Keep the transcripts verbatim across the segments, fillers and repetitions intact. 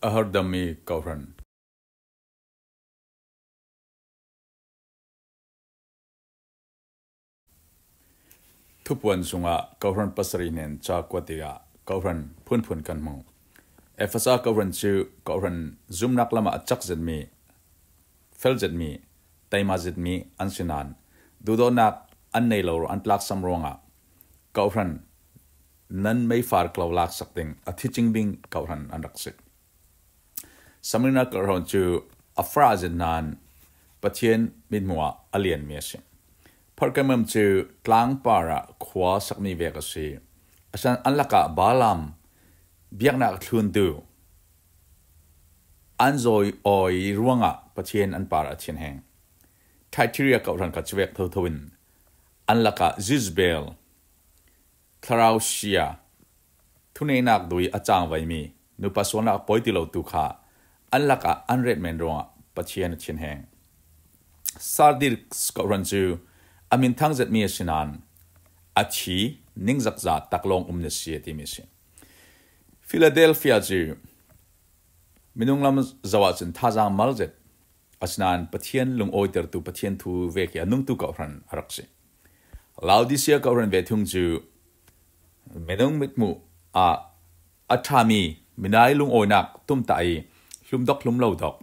A hardammi kohran. Thupuan sungah kohran pasarih hnen ca kuatikah kohran phunphun kan hmu. Efesa kohran cu kohran zumnak lamah a cak zetmi, fel zetmi, taima zetmi an si nain, duhdawtnak an nei lo ruang, an tlaksam ruangah kohran nan meifar klo laksak ding a thicing ding kohran an rak si. Samirna kohran cu a far zet nain Pathian mithmuh ah a lianmi a si. Pergamum cu tlangpar ah khua sakmi vek a si. A san an lakah Balaam biaknak thluntu an zawi awi ruangah Pathian an par a thinheng. Thyatira kohran kha cuvek thotho in an lakah Jezebel, thlarau sia, thuneihnak dui a cangvaimi, nupa sualnak a poi ti lotu kha an lakah an retmen ruangah Pathian a thinheng. Sardis kohran cu a minthang zetmi a si nain a thi ningzakza taklawng ummi a si a timi a si. Philadelphia cu minung lam zoh ahcun thazaang mal zet, asinain Pathian lungawitertu, Pathian thu vek hi a nungtu kohran a rak si. Laodicea kohran ve thung cu minung mithmuh ah a ṭhami, minai lungawinak tumtah i hlumdok hlum lo dok,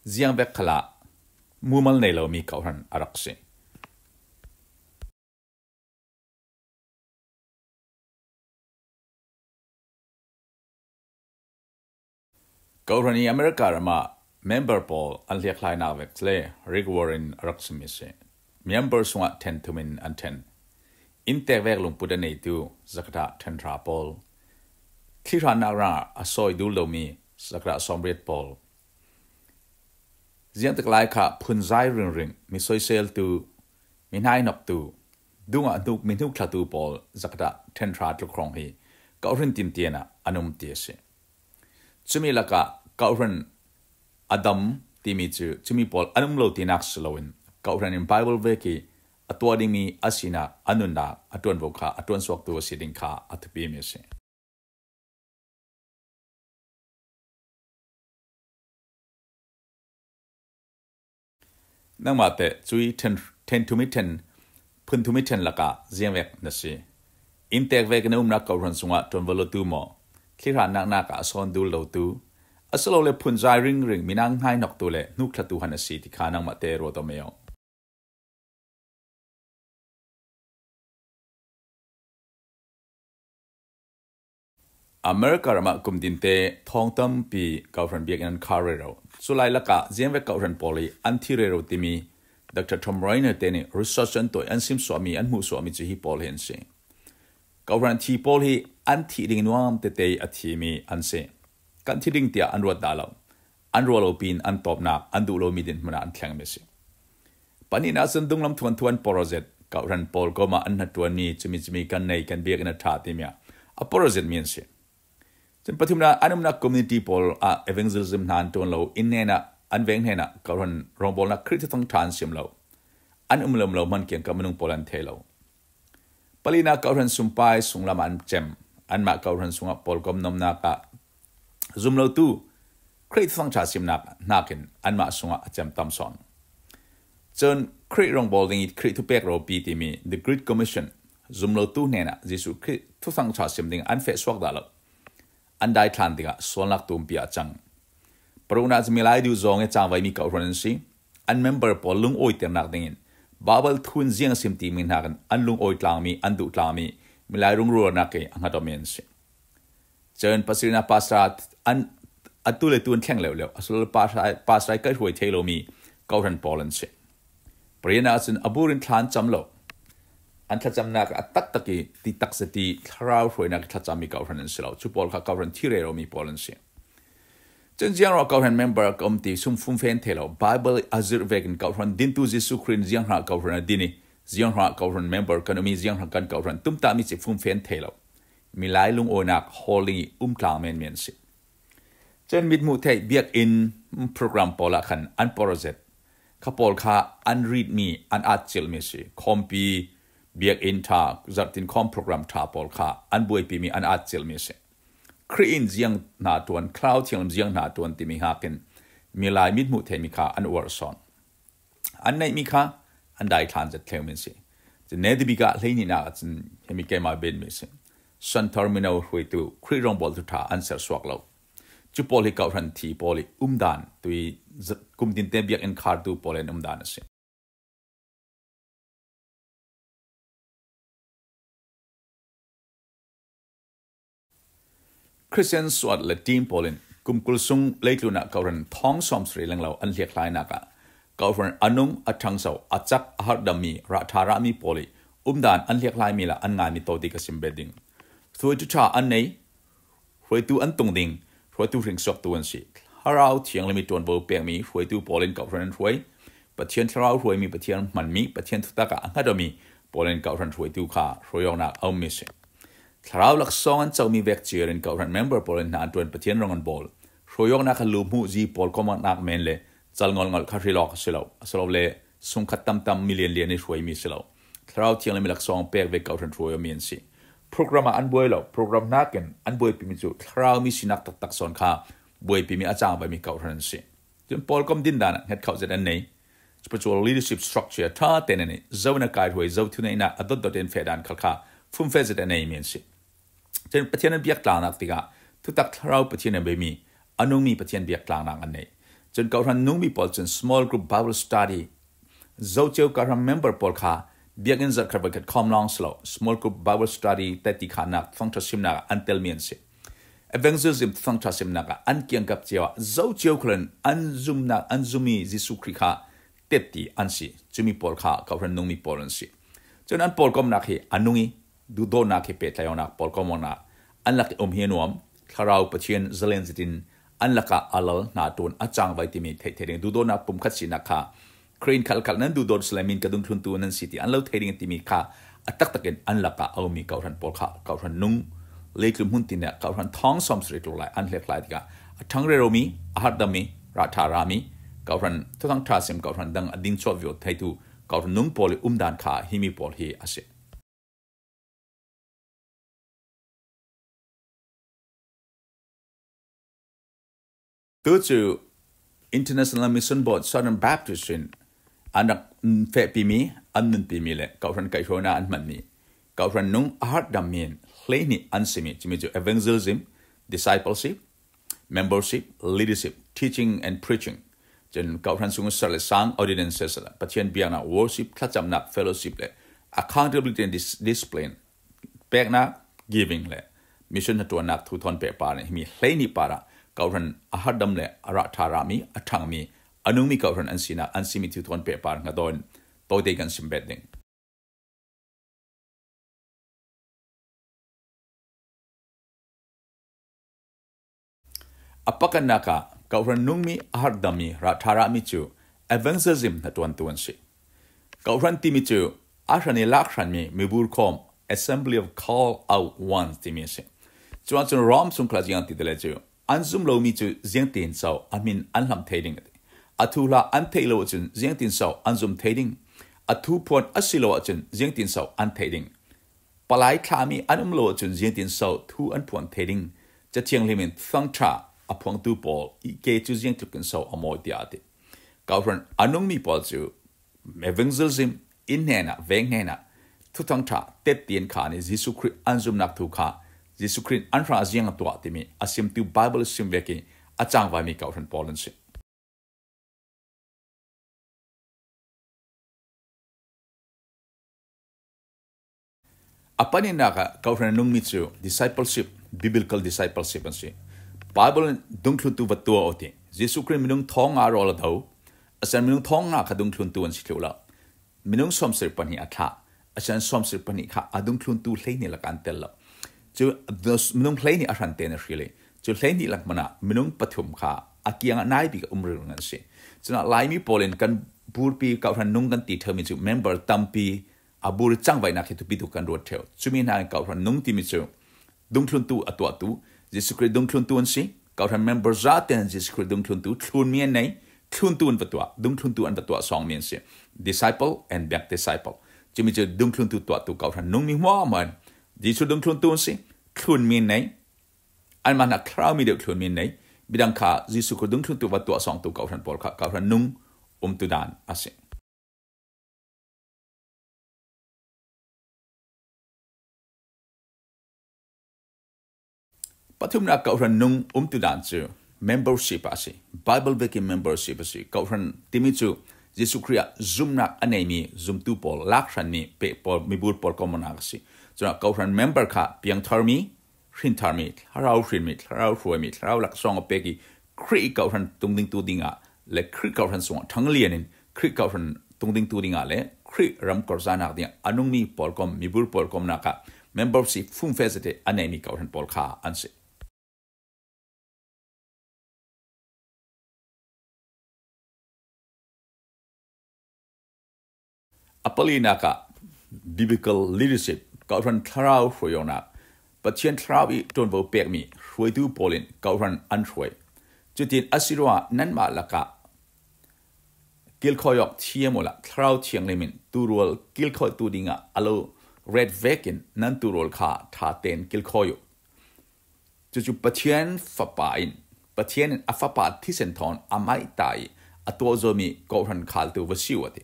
ziangvek khalah mumal nei lomi kohran a rak si. Kohran i America ram ah member pawl an hliakhlainak vek le Rick Warren a rak simi a si. Member sungah ṭhen thum in an ṭhen. Inntek vek lungput a neitu zakatah ṭhen hra pawl, thlihrannak rang a sawi dul lomi zakatah sawmriat pawl, ziangtik lai kha phunzai ringring, mi soiseltu, mi hnaihnoktu, dungah hnuk, mi hnukthlatu pawl zakatah ṭhen hra tluk hrawng hi kohran tintian ah an um ti a si. Cumi lakah kohran a dam timi cu cumi pawl an um lo tinak si loin, kohran in Bible vek i a tuah dingmi a sinak, a nunnak a ṭuanvo kha a ṭuansuaktu a si ding kha a thupimi a si. Nangmah teh cui ṭhen, ṭhen thum i ṭhen, phun thum i ṭhen lakah ziangvek na si. Inntek vekin a umnak kohran sungah ṭuanvo lotu maw, thlihran naknak ah a sawn dul lotu, asilole phunzai ringring, mi hnaihnoktu le hnukthlatu han a si ti kha nangmah te ruat aw mei aw. America ram ah kum dinte thawng tampi kohran biakinn an khar rero. Cu lai lakah ziangvek kohran pawl hi an thi rero timi Doctor Tom Rainer te nih research an tuah, an simsuahmi, an hmuhsuahmi cu hi pawl hi an si. Kohran thi pawl hi an thih ding nuam tete i a thimi an si. Kan thi ding tiah an ruat dah lo. An ruah lopi in an tawpnak, an duh lomi dinhmun ah an thlengmi a si. Pahnihnak cun dunglam thuanthu an porozet, kohran pawl kawmah an hnaṭuanmi, cumi cumi kan nei, kan biakinn a ṭha timi ah a porozetmi an si. Cun pathumnak, an umnak community pawl ah evangelism hna an ṭuan lo, inn hnenah, an veng hnenah kohran rawngbawlnak Khrih thuthang ṭha an sim lo. An um lem lo hman kiangkap minung pawl an thei lo. Palinak kohran sumpai sunglam ah an cem. Anmah kohran sungah pawlkom nomnak ah zum lotu Khrih thuthang ṭha simnak hnakin anmah sungah a cem tam sawn. Cun Khrih rawngbawl ding i Khrih thupek ropi timi The Great Commission zum lotu hnenah Jesuh Khrih thuthang ṭha sim ding an feh suak dah lo. An daithlan dingah sualnak tumpi ah a cang. Paruknak cu milai duh zong i cangvaimi kohran an si. An member pawl lungawiternak dingin Baibal thu in ziang a sim timi hnakin an lungawi tlangmi, an duh tlangmi milai rungrualnak i a hngat awmi an si. Cun pasarihnak pastor an, atu le tu an thleng leuleu, asilole pastor, pastor i kaihhruai thei lomi kohran pawl an si. Pariatnak ahcun a bur in thla an cam lo. An thlacamnak a taktak i ti taksa ti thlarau hruainak i thlacammi kohran an si lo. Cu pawl kha kohran thi reromi pawl an si. Cun ziangruah kohran member ka um ti sum fumfen thei lo. Baibal a zirh vekin kohran dintu Jesuh Khrih in zianghrah kohran a din i, zianghrah kohran member kan um i, zianghrah kan kohran tumtahmi ci fumfen thei lo. Milai lungawinak hawl ding i um tlang menmen si. Cun mithmuh theih biakinn program pawl ah khan an porozet. Kha pawl kha an ritmi, an atcilhmi si. Khawmpi biakinn ṭha, zarhtin khawm program ṭha pawl kha an buaipimi, an atcilhmi si. Khrih in ziang hna tuan, Thlarau Thianghlim ziang hna tuan timi hakin milai mithmuh theimi kha an uar sawn. An neihmi kha an daithlan zet thleng min si. Cun ne tibik ah hleihnihnak ah cun himi keimah benmi si. Santhar mino hruaitu Khrih rawngbawl thuṭha an ser suak lo. Cu pawl hi Kawhhran thi pawl i umdan tui z-, kum tinte biakinn khartu pawl in umdan a si. Khristian suat le tim pawl in kum kul sung leitlun ah Kawhhran thawng sawmsarih lenglo an hliakhlainak ah Kawhhran a nung, a ṭhangso, a cak, a harhdammi, rah ṭha rahmi pawl i umdan an hliakhlaimi le an ngaimi tawite ka sim bet ding. Hruaitu ṭha an nei, hruaitu an tung ding, hruaitu hringsuaktu an si. Thlarau Thianghlim i ṭuanvo pekmi hruaitu pawl in Kawhhran an hruai. Pathian Thlarau hruaimi, Pathian hmanmi, Pathian thutak ah a hngat awmi pawl in Kawhhran hruaitu kha hruaiawknak a ummi si. Thlarau laksawng an comi vek ciar in Kawhhran member pawl in hna an ṭuan, Pathian rawng an bawl. Hruaiawknak kha luhmuhzi pawl komawknak men le cal ngolngolh kha hrilawk a si lo, asilole sungkhat tamtam milian lian i hruaimi si lo. Thlarau Thianghlim i laksawng pek ve Kawhhran hruai awmi an si. Program ah an buai lo, program hnakin an buaipimi cu Thlarau mi sinak taktak sawn kha buaipimi a cangvaimi Kawhhran an si. Cun pawlkom dindan ah hngetkhoh zet an nei. Spiritual leadership structure ṭha tein an nei. Zo in a kaihruai, zo thuneihnak a dotdot in feh dan khal kha fumfe zet an neimi an si. Cun Pathian an biaktlangnak tikah thutak Thlarau Pathian an beimi a nungmi Pathian biaktlangnak an nei. Cun Kawhhran nungmi pawl cun small group Bible study, zo cio Kawhhran member pawl kha biakinn zarh khat va khat khawm lawng si lo, small group Bible study te ti khannak thawngṭha simnak ah an telmi an si. Evangelism thawngṭha simnak ah an kiangkap cio ah zo cio khal in an zumnak, an zummi Jesuh Khrih kha tet ti an si. Cumi pawl kha Kawhhran nungmi pawl an si. Cun an pawlkomnak hi a nung i, duhdawtnak hi pehtlaihnak, pawlkomnak an lak i um hi a nuam. Thlarau Pathian zalen zetin an lakah a lal hna ṭuan a cangvai timi theih thei ding. Duhdawtnak pumkhat sinak kha Khrih in khalkhal nan duhdawt sile min ka dungthluntu nan si ti an lo thei ding timi kha a taktakin an lakah a ummi Kawhhran pawl kha Kawhhran nung, leitlun hmun tin ah Kawhhran thawng sawmsarih tluk lai an hliakhlai tikah a ṭhang reromi, a harhdammi, rah ṭha rami, Kawhhran thuthang ṭha sim, Kawhhran dang a ding chuah vivo theitu Kawhhran nung pawl i umdan kha himi pawl hi a si. Tu cu International Mission Board Southern Baptist in an rak fehpimi, an nunpimi le Kawhhran kaihhruainak an hmanmi Kawhhran nung a harhdammi in hleihnih an simi, cumi cu evangelism, discipleship, membership, leadership, teaching and preaching. Cun Kawhhran sung ser le sang, ordinances, le Pathian biaknak, worship, thlacamnak, fellowship, le accountability and dis-, discipline, peknak, giving, le mission hnaṭuannak thu thawn pehpar nih. Himi hleihnih parah Kawhhran a harhdam le a rah ṭha rami, a ṭhangmi, a nungmi Kawhhran an sinak an simi thu thawn pehpar hnga dawn tawite kan sim bet ding. A pakhatnak ah Kawhhran nungmi a harhdammi, rah ṭha rahmi cu evangelism hnaṭuantu an si. Kawhhran timi cu a hran i lak hranmi mibur khawm, Assembly of Called Out Ones timi a si. Cuahcun Rom sung khal ziang ti tile cu an zum lomi cu ziangtin so a hmin an hlam thei ding a ti. A thuhla an theih lo ahcun ziangtin so an zum thei ding? A thuphuan a si lo ahcun ziangtin so an theih ding? Palai thlahmi an um lo ahcun ziangtin so thu an phuan thei ding? Cathianghlim in thangṭha a phuangtu pawl i ke cu ziangtlukin so a mawi tiah a ti. Kawhhran a nungmi pawl cu evangelism, inn hnenah, veng hnenah, thuthangṭha tettian kha nih, Jesuh Khrih an zumnak thu kha Jesuh Khrih an hrang ziang a tuah timi a simtu Bible sim vek i a cangvaimi Kawhhran pawl an si. A pahnihnak ah Kawhhran nungmi cu discipleship, biblical discipleship an si. Bible in dungthluntu va tuah u ti. Jesuh Khrih minung thawng nga rawl a do, a san minung thawng nga kha dungthluntu an si thluh lo. Minung sawmsarih pahnih a thlah, a san sawmsarih pahnih kha a dungthluntu hleihnih lakah an tel lo. Cu minung hleihnih a hran tein a hril i, cu hleihnih lak hmanh ah minung pathum kha a kiangah nai bik a um ringring an si. Cun Laimi pawl in kan burpi Kawhhran nung kan ti ṭheumi cu member tampi a bur i cangvaihnak hi thupi tuk kan ruat ṭheu. Cumi hna in Kawhhran nung timi cu dungthluntu a tuahtu, Jesuh Khrih dungthluntu an si. Kawhhran member zate in Jesuh Khrih dungthluntu thlunmi an nei, thluntu an va tuah, dungthluntu an va tuah sawngmi an si. Disciple and make disciple. Cumi cu dungthluntu tuahtu Kawhhran nungmi hmuahhmuah in Jesuh dungthluntu an si, thlunmi an nei, Anmah hna thlarau mi deuh thlun mi an nei, midang kha Jesuh Khrih dungthluntu va tuah sawngtu kawhhran pawl kha kawhhran nung umtu dan a si. Pathumnak kawhhran nung umtu dan cu membership a si. Bible vekin membership a si. Kawhhran timi cu Jesuh Khrih ah zumnak a neimi zumtu pawl, lakhranmi peh pawl, mibur pawl komnak a si. Cun kawhhran member kha piangtharmi, hrintharmi, thlarau hrinmi, thlarau hruaimi, thlarau laksawng a pek i Khrih kawhhran tungdingtu dingah le Khrih kawhhran sungah ṭhanglian in Khrih kawhhran tungdingtu dingah le Khrih ram karhzaknak dingah a nungmi pawlkom, mibur pawlkomnak ah membership fumfe zate a neimi kawhhran pawl kha an si. A palinak ah biblical leadership, kawhhran thlarau hruaiawknak, Pathian thlarau i ṭuanvo pekmi hruaitu pawl in kawhhran an hruai. Cutin a si ruangah nanmah lakah kilkhawi awk thiam uhla, Thlarau Thianghlim in tuurual kilkhawitu dingah a lo ret vekin nan tuurual kha ṭha tein kilkhawi uh. Cucu Pathian Fapa in, Pathian in a Fapa thisen thawn a maih ta i a tuah zawmi kawhhran khaltu va si uh a ti.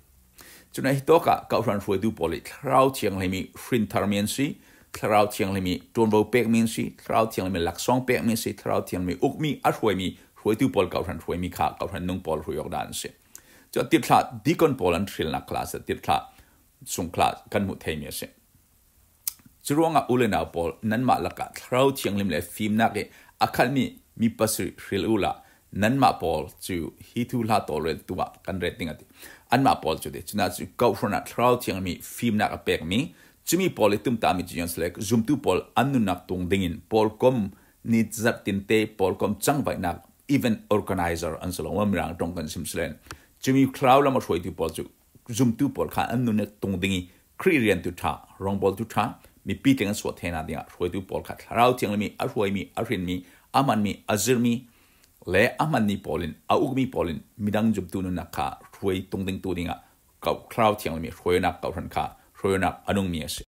Cun a hitawk ah kawhhran hruaitu pawl i Thlarau Thianghlim i hrintharmi an si, Thlarau Thianghlim i ṭuanvo pekmi an si, Thlarau Thianghlim i laksawng pekmi an si, Thlarau Thianghlim i ukmi a hruaimi hruaitu pawl kawhhran hruaimi kha kawhhran nung pawl hruai awk dan an si. Cu a tirhthlah deacon pawl an hrilnak khal ah si, tirhthlah sung khal ah kan hmuh theimi a si. Curuangah u le nau pawl, nanmah lakah Thlarau Thianghlim le fimnak i a khatmi mi pasarih hril uhla, nanmah pawl cu hi thuhla tawlreltu ah kan ret ding a ti. Anmah pawl cu ti, cunah cu kawhhran ah Thlarau Thianghlim i fimnak a pekmi, cumi pawl i tumtahmi cu ziang si le, zumtu pawl an nunnak tung dingin pawlkom nizarh tinte, pawlkom cangvaihnak, event organizer an si lo, Mirang ṭong kan sim si len, cumi thlarau lam a hruaitu pawl cu zumtu pawl kha an nunnak tung ding i Khrih riantu ṭha, rawngbawltu ṭha, mipi tling an suah theinak dingah hruaitu pawl kha Thlarau Thianghlim i a hruaimi, a hrinmi, a hmanmi, a zirhmi le a hmanmi pawl in, a ukmi pawl in midang zumtu nunnak kha hruai tung dingtu dingah kau-, Thlarau Thianghlim i hruainak kawhhran kha hruainak a nungmi a si.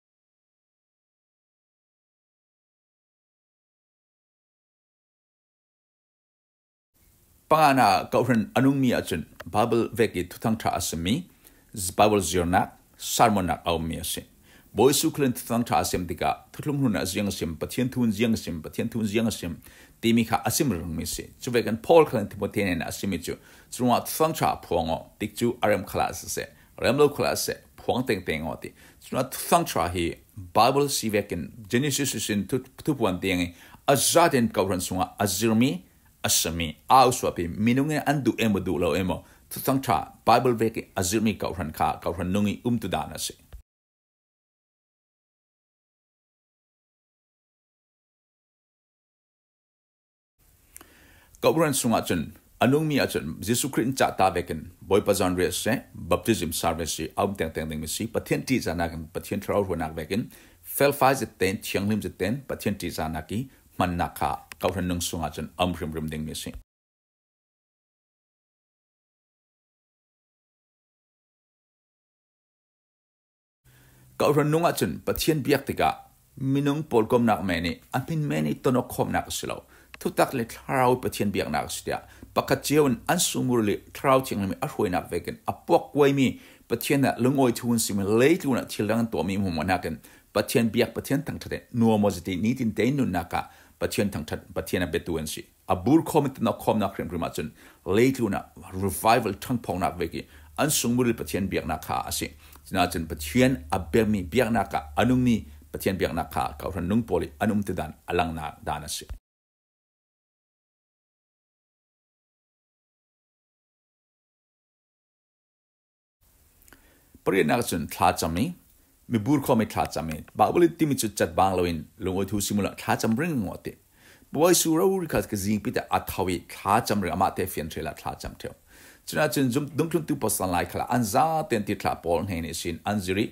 Panganak kawhhran a nungmi ahcun Bible vek i thuthang ṭha a simmi, Bible zirnak, sermonnak a ummi a si. Bawi Jesuh Khrih in thuthang ṭha a sim tikah, thuthlung hlun ah ziang a sim, Pathian thu in ziang a sim, Pathian thu in ziang a sim, timi kha a sim ringringmi a si. Cu vekin Paul khal in Timote hnenah a simmi cu, curuangah thuthang ṭha a phuang aw, tikcu a rem khal ah siseh, rem lo khal ah siseh, phuang tengteng aw ti. Curuangah thuthang ṭha hi Bible si vekin Genesis ihsin thu, Thupuan tiang i a zaten kawhhran sungah a zirmi, a simi, a ausuahpi, minung in an duh emaw, duh lo emaw, thuthang ṭha Bible vek i a zirmi kawhhran kha kawhhran nung i umtu dan a si. Kawhhran sungah cun a nungmi ahcun Jesuh Khrih in cahta vekin Bawipa zawnriah siseh, baptism service hi a um tengteng dingmi si, Pathian ṭihzahnak in, Pathian thlarau hruainak vekin felfai zitten, thianghlim zitten, Pathian ṭihzahnak i hmannak kha kawhhran nung sungah cun a um hrimhrim dingmi si. Kawhhran nung ahcun Pathian biak tikah minung pawlkomnak men i a hmin men i tonawk khawmnak a si lo. Thutak le thlarau i Pathian biaknak a si tiah pakhat cio in an sungmurli Thlarau Thianghlim i a hruainak vekin a puakkuaimi Pathian ah lungawi thu in simi leitlun ah thil dang an tuahmi hmuahhmuah hnakin Pathian biak, Pathian thangṭhat i nuam aw zati nitin tein nunnak ah Pathian thangṭhat, Pathian a biatu an si. A burkhawm i tonawk khawmnak hrimhrim ahcun leitlun ah revival ṭhangphawknak vek i an sungmurli Pathian biaknak kha a si. Cunah cun Pathian a biakmi biaknak ah a nungmi Pathian biaknak kha kawhhran nung pawl i an umtu dan a langnak dan a si. Pariatnak cun thlacam i, mibur khawm i thlacam i, Baibal i timi cu catbang loin lungawi thu sim uhla thlacam ringring aw ti. Bawisu rori kha ka zingpi te a tho i thlacam ring, amah te fian ṭheh la thlacam ṭheu. Cunah cun zum-, dungthluntu pasal lai khalah an zaten tirhthlah pawl hnen ihsin an zir i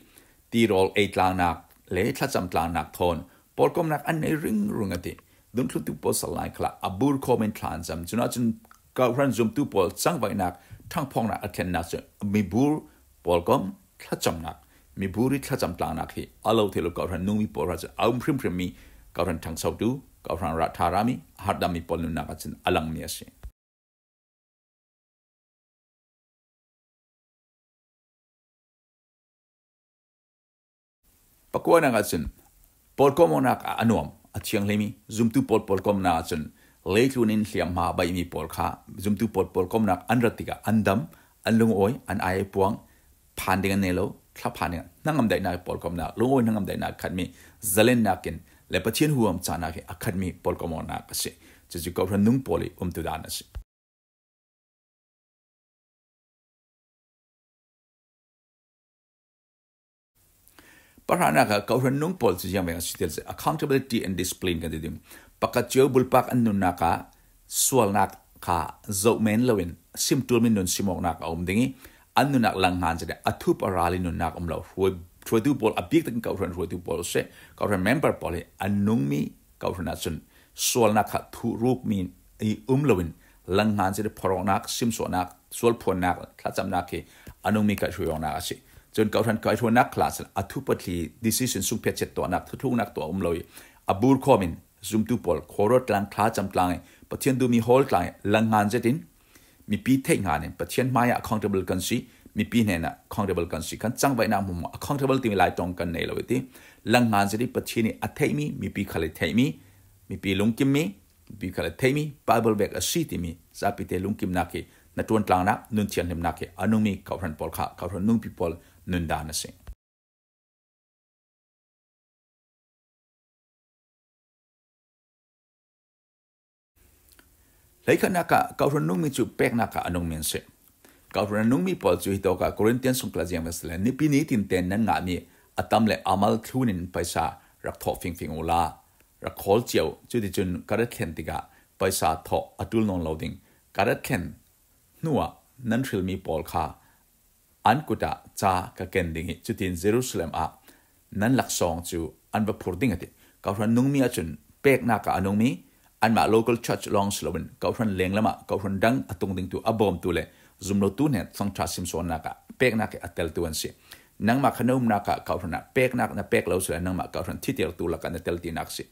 tirawl ei tlangnak le thlacam tlangnak thawn pawlkomnak an nei ringring a ti. Dungthluntu pasal lai khalah a bur khawm in thla an cam. Cunah cun kawhhran zumtu pawl cangvaihnak ṭhangphawknak a thlennak cu mibur pawlkom thlacamnak, mibur i thlacam tlangnak hi a lo thei lo kawhhran nungmi pawl hra cu a um hrimhrimmi Kohhran thangchotu, Kohhran rah tha a rami, a harhdammi pawl nunnak ah cun a langmi a si. Pakuanak ah cun pawlkomnak a nuam, a thianghlimi zumtu pawl pawlkomnak ah cun leitlun in hliamhma beihmi pawl kha zumtu pawl pawlkomnak an rat tikah an dam, an lungawi, an ai puang, phan ding an nei lo, thla phan ding hnangam daihnak pawlkomnak, lungawi hnangam daihnak khatmi zalennak in le Pathian huam cahnak hi a khatmi pawlkomnak a si. Cucu Kohhran nung pawl i umtudan a si. Pahrahnak ah Kohhran nung pawl cu ziangveng a si ti le accountability and discipline kan ti ding. Pakhat cio bulpak an nunnak ah sualnak kha zoh men loin simtul mi nun simawknak a um ding i an nunnak langhngan zet a thup a ral i nunnak um lo. Hruai-, hruaitu pawl a bik takin Kohhran hruaitu pawl seh, Kohhran member pawl hi an nungmi Kohhran ah cun sualnak kha thurukmi i um loin langhngan zet i phorhawknak, simsuahnak, sualphuannak, thlacamnak hi a nungmi kha hruaiawknak a si. Cun Kohhran kaihhruainak khal ah cun a thup a thli decision sungphiat chet tuahnak, thutluknak tuah um lo i a burkhawm in zumtu pawl khuaruat tlang, thlacam tlang i Pathian duhmi hawl tlang i langhngan zet in mipi theih ngan in Pathian hmaiah accountable kan si, mipi hnenah accountable kan si, kan cangvaihnak hmuahhmuah accountable timi lai tong kan nei lo i ti. Langhngan zet i Pathian i a theihmi, mipi khal i theihmi, mipi lungkimmi, mipi khal i theihmi, Bible vek a si timi, zapi te lungkimnak hi, hnaṭuan tlangnak, nun thianhlimnak hi, a nungmi Kohhran pawl kha, Kohhran nungpi pawl nundan a si. Hleikhatnak ah Kohhran nungmi cu peknak ah a nungmi an si. Kohhran nungmi pawl cu hitawk ah Korintian sungkla ziang le nipi ni tinte nan ngahmi a tam le a mal thlun in paisa rak thawh fingfing uhla, rak khawl cio. Cuticun ka rat thlen tikah paisa thawh a ṭul nawn lo ding. Ka rat thlen hnuah nan hrilmi pawl kha an kut ah ca ka ken ding i cutin Jerusalem ah nan laksawng cu an va phur ding a ti. Kohhran nungmi ahcun peknak ah a nungmi, anmah local church lawng si loin Kohhran lenglam ah Kohhran dang a tung dingtu a bawmtu le zumlotu hnen thawngṭha simsuannak ah peknak hi a teltu an si. Nangmah kha na umnak ah Kohhran ah peknak na pek lo sile nangmah Kohhran thitertu lakah na tel tinak si.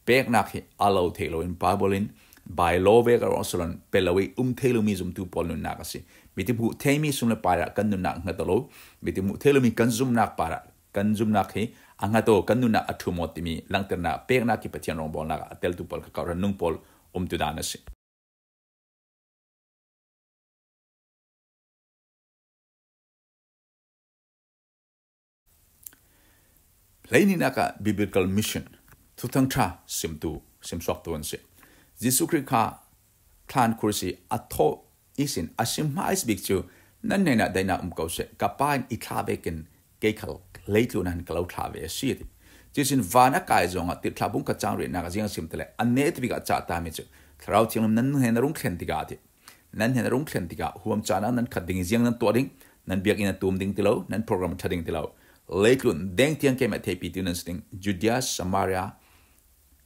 Peknak hi a lo thei loin Bible in by law vek a ruang salon pe lo i um thei lomi zumtu pawl nunnak a si. Mitin hmuh theimi sum le pai ah kan nunnak hngat lo. Mitin hmuh thei lomi kan zumnak par ah kan zumnak hi a hngat aw, kan nunnak a ṭhum aw timi langhternak peknak i Pathian rawngbawlnak ah a teltu pawl kha Kohhran nung pawl umtudan a si. Hleininak ah biblical mission, thuthang ṭha simtu, simsuaktu an si. Jesuh Khrih kha thlan khur si a thawh ihsin a sim hma ihsi bik cu nan hnenah daihnak um ko seh, ka Pa in i thlah vekin kei khal leitlun ah hin ka lo thlah ve a si a ti. Cuihsin van a kai zongah tirhthlah bung khat cang riatnak a ziang a sim tile a nehtu bik ah cah tami cu Thlarau Thianghlim nan hnen a rung thlen tikah a ti. Nan hnen a rung thlen tikah huam cahnak nan khat ding i ziang nan tuah ding, nan biakinn a tum ding ti lo, nan program a ṭha ding ti lo. Leitlun deng tiang keimah theihpitu nan si ding, Judea, Samaria,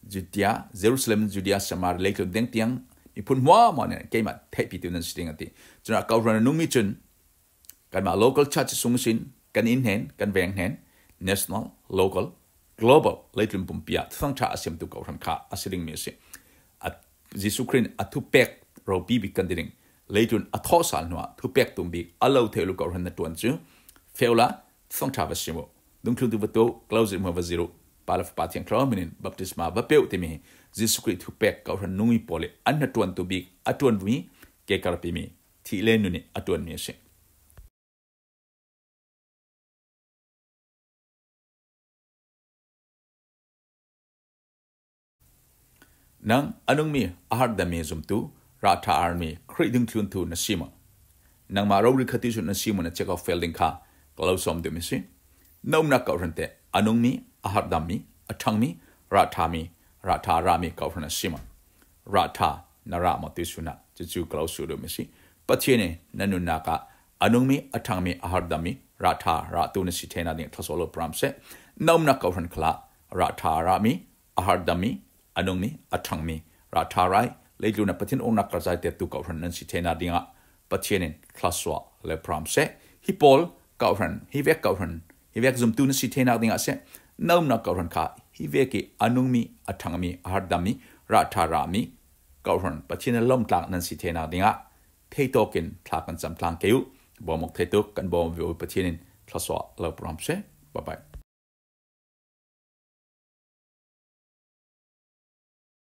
Judea, Jerusalem, Judea, Samaria, leitlun deng tiang miphun hmuahhmuah nih keimah theihpitu nan si ding a ti. Cun a Kohhran a nungmi cun kanmah local church sung sin kan inn hnen, kan veng hnen, national, local, global, leitlun pumpi ah thuthang ṭha a simtu Kohhran kha a si dingmi a si. A, Jesuh Khrih a thupek ropi bik kan ti ding. Leitlun a thawh sal hnuah thupek tum bik a lo thei lo Kohhran na ṭuan cu feh uhla, thuthang ṭha va sim uh. Dungthluntu va tuah uh, closet hmuah va zir uh. Pa le Fapa Thiang Thlarau hminin baptisma va pe uh timi hi Jesuh Khrih thupek Kohhran nungmi pawl i an hnaṭuantu bik a ṭuanmi, ke karpimi, thih le nun i a ṭuanmi a si. Nang a nungmi, a harhdammi zumtu, rah ṭha a rami Khrih dungthluntu na si maw? Nangmah rori khat tu cu na si maw, na check off fel ding kha ka lo sawm duhmi si. Na umnak Kohhran te a nungmi, a harhdammi, a ṭhangmi, rah ṭhami, rah ṭha a rami Kohhran a si maw? Rah ṭha na rah maw ti sunah cucu ka lo sut duhmi si. Pathian in na nunnak ah a nungmi, a ṭhangmi, a harhdammi, rah ṭha rahtu na si theinak ding thluasuah lo pram seh. Na umnak Kohhran khalah rah ṭha a rahmi, a harhdammi, a nungmi, a ṭhangmi, rah ṭha rai, leitlun ah Pathian uknak karhzai tetu Kohhran nan si theinak dingah Pathian in thluasuah le pram seh. Hi pawl Kohhran, hi vek Kohhran, hi vek zumtu na si theinak dingah seh. Na umnak Kohhran kha Hi vek i a nungmi, a thangmi, a harhdammi, rah tha rahmi, kawhhran Pathian a lawmtlak nan si theinak dingah theitawkin thla kan cam tlang kei uh. Bawmuk theituk kan bawm ve uh. Pathian in thluasuah lo program seh. Bye bye.